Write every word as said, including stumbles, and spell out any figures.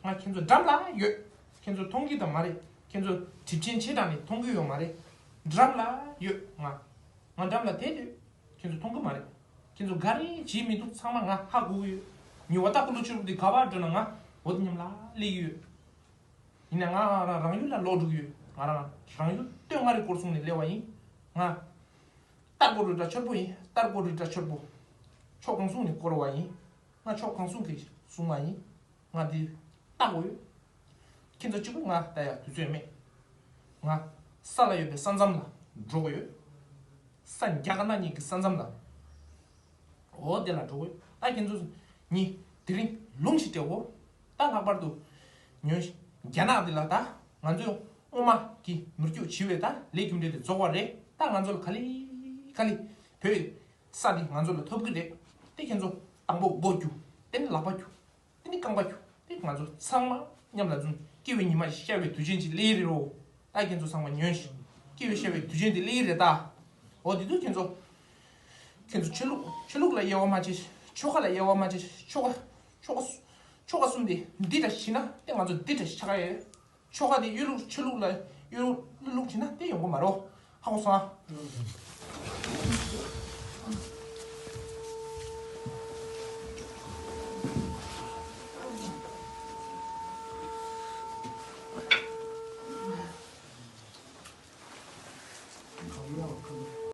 ང་ཁྱེད་ཚོ་འགྲམ་ལ་ཡོད། ཁྱེད་ཚོ་མཐོང་གི་དང་མ་རེད། ཁྱེད་ཚོ་གྲིབ་ཆེན་ཆེ་དྲགས་ནས་མཐོང་གི་ཡོད་མ་རེད། འགྲམ་ལ་ཡོད་ང་། ང་འགྲམ་ལ་བསྡད་ཡོད། ཁྱེད་ཚོ་མཐོང་གི་མ་རེད། ཁྱེད་ཚོ་ག་རེ་བྱེད་མི་འདུག་ཚང་མ་ང་ཧ་གོ་གི་ཡོད། ཉི་འོད་ལྟ་བུ་ལོ་ཕྱུར་བུ་དེ་ག་པར་འགྲོ་ན་ང་འོ་དེ་མཉམ་ལ་སླེབས་ཀྱི་ཡོད། ཡིན་ན་ང་རང་རང་ཡུལ་ལ་ལོག་འགྲོ་གི་ཡོད། ང་རང་རང་ཡུལ་སྟོད་མངའ་རིས་སྐོར་སྲུང་ནས་སླེབས་པ་ཡིན། ང་སྟར་གོ་རི་བཀྲ་ཆོར་པོ་ཡིན། སྟར་གོ་རི་བཀྲ་ཆོར་པོ། ཕྱོགས་གང་སྲུང་ནས་བསྐོར་བ་ཡིན། ང་ཕྱོགས་གང་སྲུང་གི་སྲུང་མ་ཡིན། ང་འདི་ལྟ་དགོས་ཡོད། ཁྱེད་ཚོ་གཅིག་པུ་ང་ལྟ་ཡ་དུས་ཚོད་མེད། ང་ས་ལ་ཡོད་པའི་ས་མཚམས་ལ་འགྲོ་དགོས་ཡོད། ས་རྒྱ་དཀར་ནག་གཉིས་ཀྱི་ས་མཚམས་ལ། འོ་དེ་ལ་འགྲོ་དགོས། ད་ཁྱེད་ཚོ་ནི་དེ་རིང་ལུང་ཞིག་སྤྲད་འོ། ད་ལྷག་པར་དུ་ཉོན་ཞིག་རྒྱ་ནག་འདི་ལ་ད་ང་ཚོས་སྔོན་མ་གི་ནོར་སྐྱོག་བྱིས་པའི་ད་ལས་རྒྱུ་འབྲས་དེ་རྫོགས་པ་རེད། ད་ང་ཚོ་ལ་ག་ལེ་ག་ལེ་བོད་ས་འདི་ང་ཚོ་ལ་ཐོབ་གི་རེད། དེ་ཁྱེད་ཚོ་དང་པོ་མགོ་རྒྱུག་དེ་ནི་ལག་པ་རྒྱུག་དེ་ནི་རྐང་པ་རྒྱུག་དེ་ང་ཚོ་ཚང་མ་མཉམ་ལ་འཛོམས། སྐྱེ་བའི་ཉི་མ་ཤར་བའི་དུས་ཆེན་ཅིག་སླེབས་རེད་རོ། ད་ཁྱེད་ཚོ་ཚང་མ་ཉོན་ཞིག་སྐྱེ་བའི་ཤར་བའི་དུས་ཆེན་དེ་སླེབས་རེད་ད། འོ་དེ་དུས་ཁྱེད་ཚོ། ཁྱེད་ཚོ་ཆོས་ལུགས་ཆོས་ལུགས་ལ་དབྱེ་བ་མ་བྱེད། ཆོལ་ཁ་ལ་དབྱེ་བ་མ་བྱེད། ཆོལ་ཁ་ཆོལ་ཁ་ཆོལ་ཁ་གསུམ་དེ་འདི་འདྲ་ཞིག་ན་དེ་ང་ཚོ་འདི་འདྲ་ཞིག་ཆགས་ཡོད། ཆོལ་ཁ་དེ་གཡོ་ལུགས་ཆོས་ལུགས་ལ་གཡོ་ལུགས་བྱེད་ན་དེ་ཡོང་གི་མ་རེད། ཧ་གོ་སོང་ཨ།